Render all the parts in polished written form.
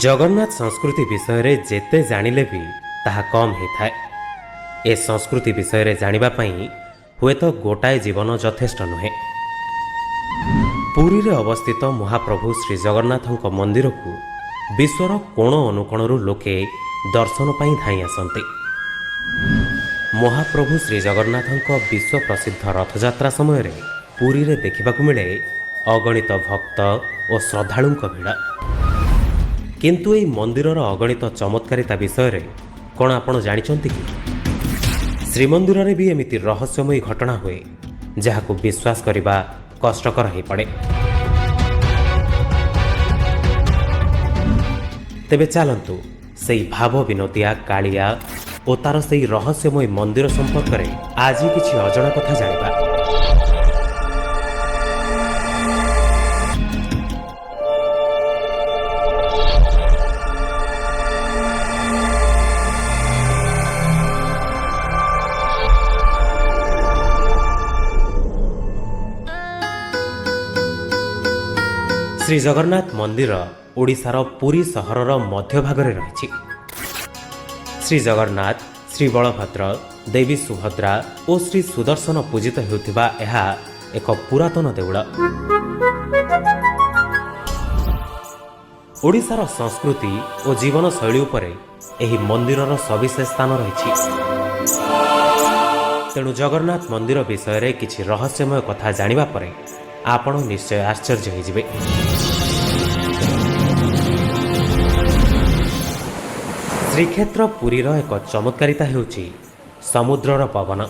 ଜଗନ୍ନାଥ ସଂସ୍କୃତି ବିଷୟରେ ଯେତେ ଜାଣିଲେ ବି ତାହା କମ୍ ହେଇଥାଏ। ଏ ସଂସ୍କୃତି ବିଷୟରେ ଜାଣିବା ପାଇଁ ହୁଏତ ଗୋଟାଏ ଜୀବନ ଯଥେଷ୍ଟ ନୁହେଁ। ପୁରୀରେ ଅବସ୍ଥିତ ମହାପ୍ରଭୁ ଶ୍ରୀଜଗନ୍ନାଥଙ୍କ ମନ୍ଦିରକୁ ବିଶ୍ୱର କୋଣ ଅନୁକୋଣରୁ ଲୋକେ ଦର୍ଶନ ପାଇଁ ଧାଇଁ ଆସନ୍ତି। ମହାପ୍ରଭୁ ଶ୍ରୀଜଗନ୍ନାଥଙ୍କ ବିଶ୍ୱ ପ୍ରସିଦ୍ଧ ରଥଯାତ୍ରା ସମୟରେ ପୁରୀରେ ଦେଖିବାକୁ ମିଳେ ଅଗଣିତ ଭକ୍ତ ଓ ଶ୍ରଦ୍ଧାଳୁଙ୍କ ଭିଡ଼। କିନ୍ତୁ ଏହି ମନ୍ଦିରର ଅଗଣିତ ଚମତ୍କାରିତା ବିଷୟରେ କ'ଣ ଆପଣ ଜାଣିଛନ୍ତି କି? ଶ୍ରୀମନ୍ଦିରରେ ବି ଏମିତି ରହସ୍ୟମୟୀ ଘଟଣା ହୁଏ, ଯାହାକୁ ବିଶ୍ୱାସ କରିବା କଷ୍ଟକର ହୋଇପଡ଼େ। ତେବେ ଚାଲନ୍ତୁ, ସେଇ ଭାବ ବିନୋଦିଆ କାଳିଆ ଓ ତାର ସେଇ ରହସ୍ୟମୟୀ ମନ୍ଦିର ସମ୍ପର୍କରେ ଆଜି କିଛି ଅଜଣା କଥା ଜାଣିବା। ଶ୍ରୀ ଜଗନ୍ନାଥ ମନ୍ଦିର ଓଡ଼ିଶାର ପୁରୀ ସହରର ମଧ୍ୟଭାଗରେ ରହିଛି। ଶ୍ରୀ ଜଗନ୍ନାଥ, ଶ୍ରୀ ବଳଭଦ୍ର, ଦେବୀ ସୁଭଦ୍ରା ଓ ଶ୍ରୀ ସୁଦର୍ଶନ ପୂଜିତ ହେଉଥିବା ଏହା ଏକ ପୁରାତନ ଦେଉଳ। ଓଡ଼ିଶାର ସଂସ୍କୃତି ଓ ଜୀବନଶୈଳୀ ଉପରେ ଏହି ମନ୍ଦିରର ସବିଶେଷ ସ୍ଥାନ ରହିଛି। ତେଣୁ ଜଗନ୍ନାଥ ମନ୍ଦିର ବିଷୟରେ କିଛି ରହସ୍ୟମୟ କଥା ଜାଣିବା ପରେ ଆପଣ ନିଶ୍ଚୟ ଆଶ୍ଚର୍ଯ୍ୟ ହୋଇଯିବେ। ଶ୍ରୀକ୍ଷେତ୍ର ପୁରୀର ଏକ ଚମତ୍କାରିତା ହେଉଛି ସମୁଦ୍ରର ପବନ।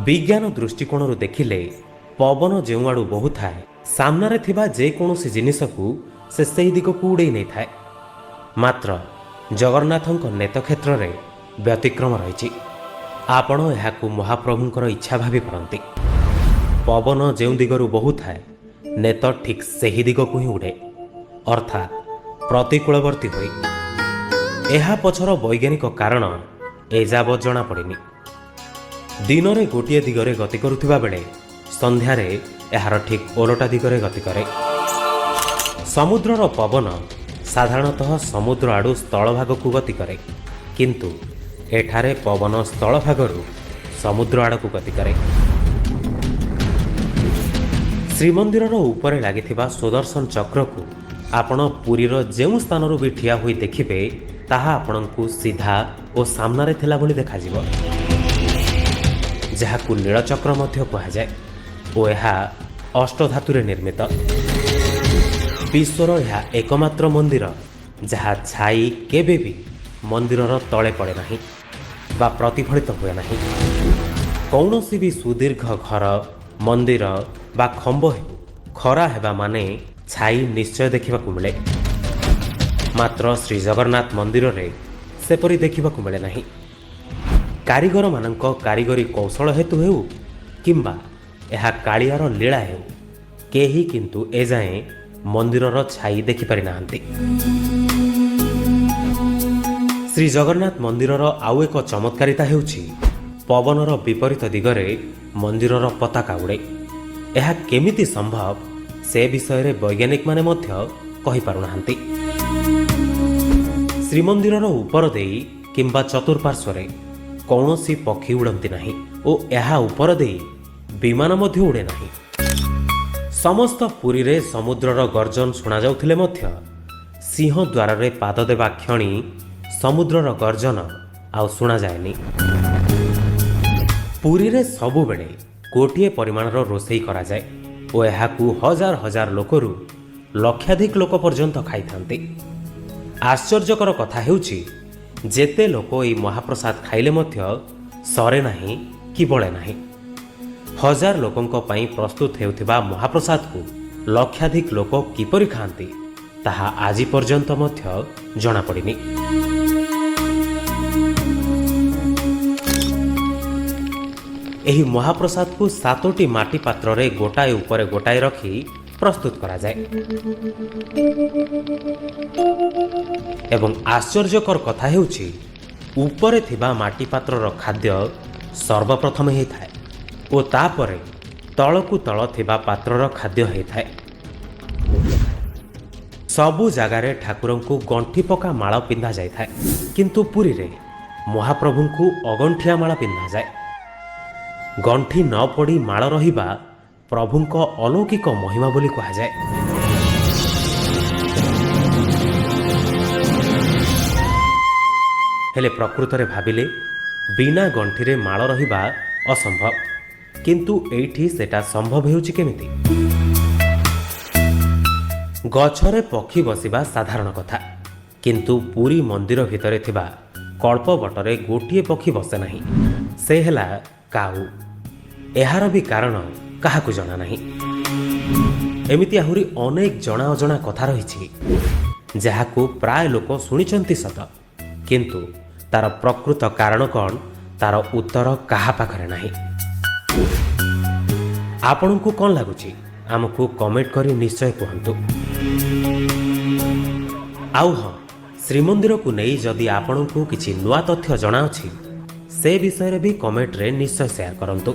ବିଜ୍ଞାନ ଦୃଷ୍ଟିକୋଣରୁ ଦେଖିଲେ ପବନ ଯେଉଁଆଡ଼ୁ ବହୁଥାଏ, ସାମ୍ନାରେ ଥିବା ଯେକୌଣସି ଜିନିଷକୁ ସେ ସେହି ଦିଗକୁ ଉଡ଼େଇ ନେଇଥାଏ। ମାତ୍ର ଜଗନ୍ନାଥଙ୍କ ନେତକ୍ଷେତ୍ରରେ ବ୍ୟତିକ୍ରମ ରହିଛି। ଆପଣ ଏହାକୁ ମହାପ୍ରଭୁଙ୍କର ଇଚ୍ଛା ଭାବିପାରନ୍ତି। ପବନ ଯେଉଁ ଦିଗରୁ ବହୁଥାଏ, ନେତ ଠିକ୍ ସେହି ଦିଗକୁ ହିଁ ଉଡ଼େ, ଅର୍ଥାତ୍ ପ୍ରତିକୂଳବର୍ତ୍ତୀ ହୋଇ। ଏହା ପଛର ବୈଜ୍ଞାନିକ କାରଣ ଏଯାବତ୍ ଜଣାପଡ଼ିନି। ଦିନରେ ଗୋଟିଏ ଦିଗରେ ଗତି କରୁଥିବା ବେଳେ ସନ୍ଧ୍ୟାରେ ଏହାର ଠିକ୍ ଓଲଟା ଦିଗରେ ଗତି କରେ। ସମୁଦ୍ରର ପବନ ସାଧାରଣତଃ ସମୁଦ୍ର ଆଡ଼ୁ ସ୍ଥଳଭାଗକୁ ଗତି କରେ, କିନ୍ତୁ ଏଠାରେ ପବନ ସ୍ଥଳଭାଗରୁ ସମୁଦ୍ର ଆଡ଼କୁ ଗତି କରେ। ଶ୍ରୀମନ୍ଦିରର ଉପରେ ଲାଗିଥିବା ସୁଦର୍ଶନ ଚକ୍ରକୁ ଆପଣ ପୁରୀର ଯେଉଁ ସ୍ଥାନରୁ ବି ଠିଆ ହୋଇ ଦେଖିବେ, ତାହା ଆପଣଙ୍କୁ ସିଧା ଓ ସାମ୍ନାରେ ଥିଲା ଭଳି ଦେଖାଯିବ, ଯାହାକୁ ନୀଳଚକ୍ର ମଧ୍ୟ କୁହାଯାଏ ଓ ଏହା ଅଷ୍ଟଧାତୁରେ ନିର୍ମିତ। ବିଶ୍ୱର ଏହା ଏକମାତ୍ର ମନ୍ଦିର, ଯାହା ଛାଇ କେବେ ବି ମନ୍ଦିରର ତଳେ ପଡ଼େ ନାହିଁ ବା ପ୍ରତିଫଳିତ ହୁଏ ନାହିଁ। କୌଣସି ବି ସୁଦୀର୍ଘ ଘର, ମନ୍ଦିର ବା ଖମ୍ବ ହେଉ, ଖରା ହେବା ମାନେ ଛାଇ ନିଶ୍ଚୟ ଦେଖିବାକୁ ମିଳେ। ମାତ୍ର ଶ୍ରୀ ଜଗନ୍ନାଥ ମନ୍ଦିରରେ ସେପରି ଦେଖିବାକୁ ମିଳେ ନାହିଁ। କାରିଗରମାନଙ୍କ କାରିଗରୀ କୌଶଳ ହେତୁ ହେଉ କିମ୍ବା ଏହା କାଳିଆର ଲୀଳା ହେଉ, କେହି କିନ୍ତୁ ଏଯାଏଁ ମନ୍ଦିରର ଛାଇ ଦେଖିପାରି ନାହାନ୍ତି। ଶ୍ରୀ ଜଗନ୍ନାଥ ମନ୍ଦିରର ଆଉ ଏକ ଚମତ୍କାରିତା ହେଉଛି, ପବନର ବିପରୀତ ଦିଗରେ ମନ୍ଦିରର ପତାକା ଉଡ଼େ। ଏହା କେମିତି ସମ୍ଭବ, ସେ ବିଷୟରେ ବୈଜ୍ଞାନିକମାନେ ମଧ୍ୟ କହିପାରୁନାହାନ୍ତି। ଶ୍ରୀମନ୍ଦିରର ଉପର ଦେଇ କିମ୍ବା ଚତୁଃପାର୍ଶ୍ୱରେ କୌଣସି ପକ୍ଷୀ ଉଡ଼ନ୍ତି ନାହିଁ ଓ ଏହା ଉପର ଦେଇ ବିମାନ ମଧ୍ୟ ଉଡ଼େ ନାହିଁ। ସମସ୍ତ ପୁରୀରେ ସମୁଦ୍ରର ଗର୍ଜନ ଶୁଣାଯାଉଥିଲେ ମଧ୍ୟ ସିଂହଦ୍ୱାରରେ ପାଦ ଦେବା କ୍ଷଣି ସମୁଦ୍ରର ଗର୍ଜନ ଆଉ ଶୁଣାଯାଏନି। ପୁରୀରେ ସବୁବେଳେ ଗୋଟିଏ ପରିମାଣର ରୋଷେଇ କରାଯାଏ ଓ ଏହାକୁ ହଜାର ହଜାର ଲୋକରୁ ଲକ୍ଷାଧିକ ଲୋକ ପର୍ଯ୍ୟନ୍ତ ଖାଇଥାନ୍ତି। ଆଶ୍ଚର୍ଯ୍ୟକର କଥା ହେଉଛି, ଯେତେ ଲୋକ ଏହି ମହାପ୍ରସାଦ ଖାଇଲେ ମଧ୍ୟ ସରେ ନାହିଁ କି ବଳେ ନାହିଁ। ହଜାର ଲୋକଙ୍କ ପାଇଁ ପ୍ରସ୍ତୁତ ହେଉଥିବା ମହାପ୍ରସାଦକୁ ଲକ୍ଷାଧିକ ଲୋକ କିପରି ଖାଆନ୍ତି, ତାହା ଆଜି ପର୍ଯ୍ୟନ୍ତ ମଧ୍ୟ ଜଣାପଡ଼ିନି। ଏହି ମହାପ୍ରସାଦକୁ ସାତୋଟି ମାଟି ପାତ୍ରରେ ଗୋଟାଏ ଉପରେ ଗୋଟାଏ ରଖି ପ୍ରସ୍ତୁତ କରାଯାଏ ଏବଂ ଆଶ୍ଚର୍ଯ୍ୟକର କଥା ହେଉଛି, ଉପରେ ଥିବା ମାଟି ପାତ୍ରର ଖାଦ୍ୟ ସର୍ବପ୍ରଥମେ ହେଇଥାଏ ଓ ତାପରେ ତଳକୁ ତଳ ଥିବା ପାତ୍ରର ଖାଦ୍ୟ ହେଇଥାଏ। ସବୁ ଜାଗାରେ ଠାକୁରଙ୍କୁ ଗଣ୍ଠି ପକା ମାଳ ପିନ୍ଧା ଯାଇଥାଏ, କିନ୍ତୁ ପୁରୀରେ ମହାପ୍ରଭୁଙ୍କୁ ଅଗଣ୍ଠିଆ ମାଳ ପିନ୍ଧାଯାଏ। ଗଣ୍ଠି ନ ପଡ଼ି ମାଳ ରହିବା ପ୍ରଭୁଙ୍କ ଅଲୌକିକ ମହିମା ବୋଲି କୁହାଯାଏ। ହେଲେ ପ୍ରକୃତରେ ଭାବିଲେ ବିନା ଗଣ୍ଠିରେ ମାଳ ରହିବା ଅସମ୍ଭବ, କିନ୍ତୁ ଏଇଠି ସେଟା ସମ୍ଭବ ହେଉଛି କେମିତି? ଗଛରେ ପକ୍ଷୀ ବସିବା ସାଧାରଣ କଥା, କିନ୍ତୁ ପୁରୀ ମନ୍ଦିର ଭିତରେ ଥିବା କଳ୍ପବଟରେ ଗୋଟିଏ ପକ୍ଷୀ ବସେ ନାହିଁ, ସେ ହେଲା କାଉ। ଏହାର ବି କାରଣ କାହାକୁ ଜଣା ନାହିଁ। ଏମିତି ଆହୁରି ଅନେକ ଜଣା ଅଜଣା କଥା ରହିଛି, ଯାହାକୁ ପ୍ରାୟ ଲୋକ ଶୁଣିଛନ୍ତି ସତ, କିନ୍ତୁ ତାର ପ୍ରକୃତ କାରଣ କ'ଣ, ତାର ଉତ୍ତର କାହା ପାଖରେ ନାହିଁ। ଆପଣଙ୍କୁ କ'ଣ ଲାଗୁଛି, ଆମକୁ କମେଣ୍ଟ କରି ନିଶ୍ଚୟ କୁହନ୍ତୁ। ଆଉ ହଁ, ଶ୍ରୀମନ୍ଦିରକୁ ନେଇ ଯଦି ଆପଣଙ୍କୁ କିଛି ନୂଆ ତଥ୍ୟ ଜଣାଅଛି, ସେ ବିଷୟରେ ବି କମେଣ୍ଟରେ ନିଶ୍ଚୟ ସେୟାର କରନ୍ତୁ।